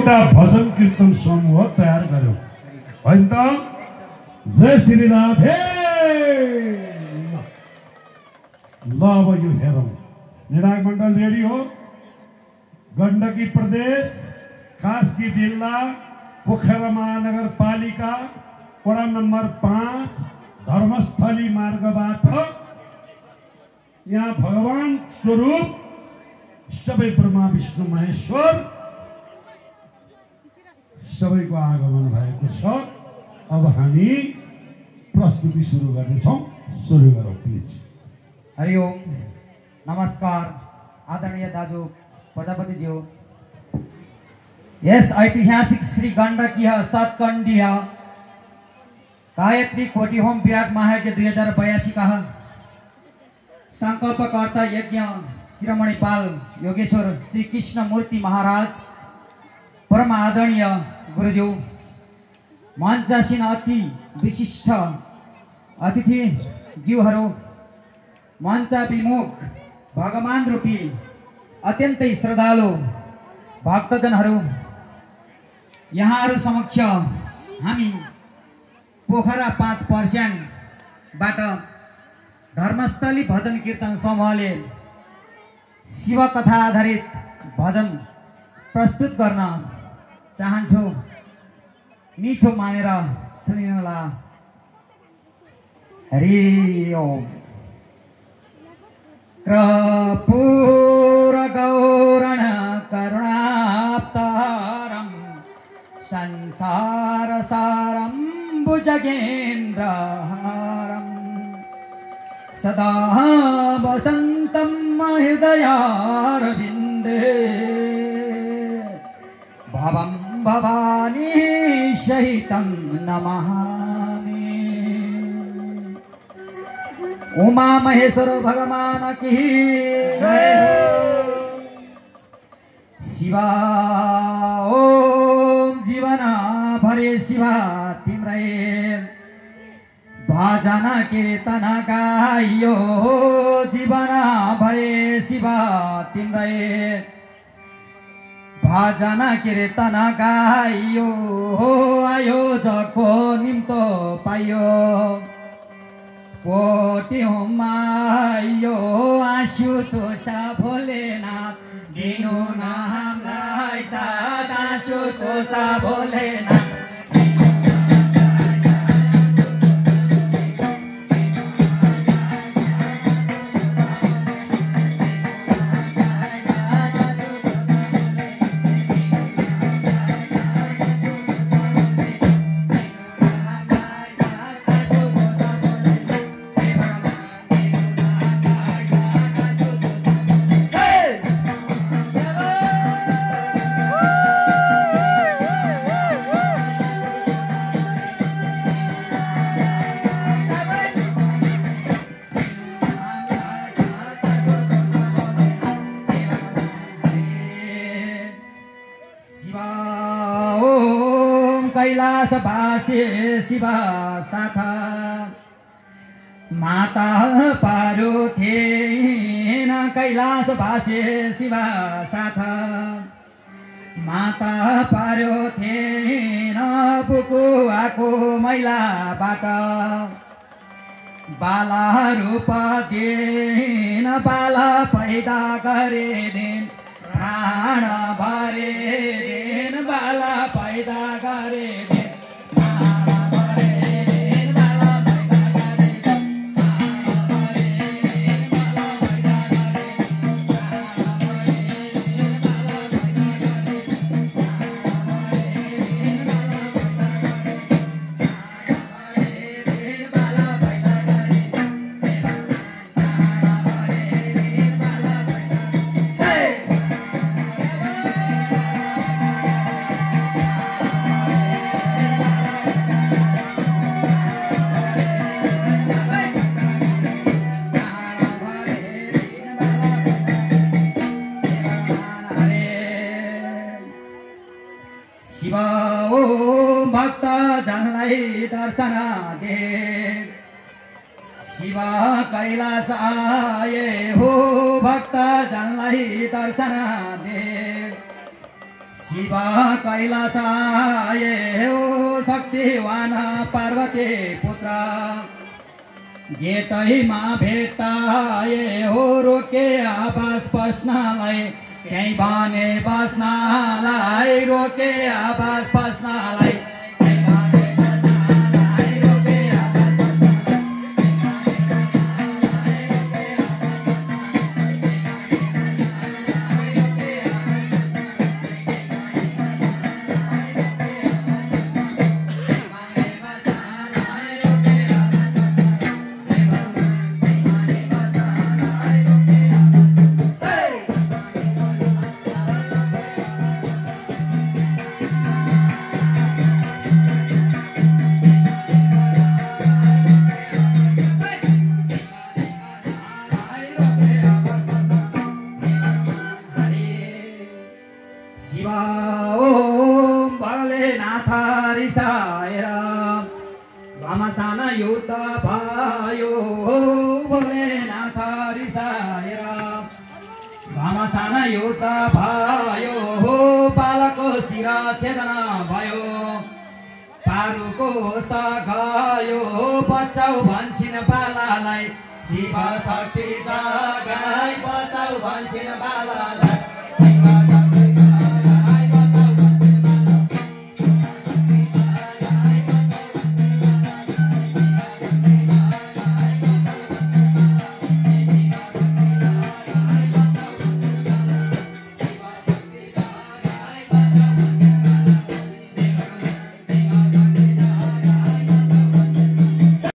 भजन कीर्तन समूह तयार गर्यो होइन त। जय श्री राधे। ल अब यो हेरौँ। निर्णायक मण्डल रेडी हो। गण्डकी प्रदेश कास्की जिल्ला पोखरा महानगरपालिका वडा नम्बर 5 धर्मस्थली मार्गबाट यहाँ भगवान स्वरूप सबै ब्रह्मा विष्णु महेश्वर सबैको आगमन भएको छ। अब हामी प्रस्तुति सुरु गर्नेछौँ। सुरु गरौँ प्लिज। हरिओम नमस्कार आदरणीय दाजु प्रजापतिज्यू। यस ऐतिहासिक श्री गण्डकीय सतकण्डीय गायत्री कोटी होम विराट महायज्ञ 2082 का संकल्पकर्ता यज्ञ शिरोमणि पाल योगेश्वर श्री कृष्ण मूर्ति महाराज परम आदरणीय गुरुज्यू मञ्चासीन अति विशिष्ट अतिथि ज्यूहरू मञ्चाभिमुख भगवान रूपी अत्यन्तै श्रद्धालु भक्तजनहरू यहाँहरू समक्ष हामी पोखरा 5% बाट धर्मस्थली भजन कीर्तन समूहले शिव कथा आधारित भजन प्रस्तुत गर्न चाहन्छु। मिठो मानेर सुनिनुहोला। हरि ओम। कर्पूर गौरण करुणावतारं संसार सारं भुजगेन्द्रहारं सदा वसन्तं हृदयारविन्दे भवं भवानी सहितं नमामि। उमा महेश्वर भगवान की शिवा ओम जीवन भरे शिवा तिम्रै भजन कीर्तन गाइयो जीवन भरे शिवा तिम्रै भजन कीर्तन गाइयो आयोजको निम्तो पाइयो कोटि होमाइयो आशुतोष भोलेनाथ दिनु न हामीलाई साथ आशुतोष भोलेनाथ। कैलासवासी शिवा साथा माता पार्वतीन कैलासवासी शिवा साथा माता पार्वतीन बुकुवाको मैलाबाट बाला रूप दिन बाला पैदा गरेदिन प्राण भरेदिन बाला पैदा गरेदिन दर्शन दे शिवा कैलास आए हो भक्त जनलाई दर्शन दे शिव कैलास आए हो शक्तिवान पार्वती पुत्र गेटैमा भेटाए हो रोके आवास पस्नलाई कहीँ भने बस्नलाई रोके आवास पस्नलाई घमासान युद्ध भयो भोलेनाथ रिसाएर घमासान युद्ध भयो बालको शिर छेदन भयो पारुको सघायो बचाउ भन्छन् बालालाई शिव शक्ति जगाई बचाउ भन्छन् बालालाई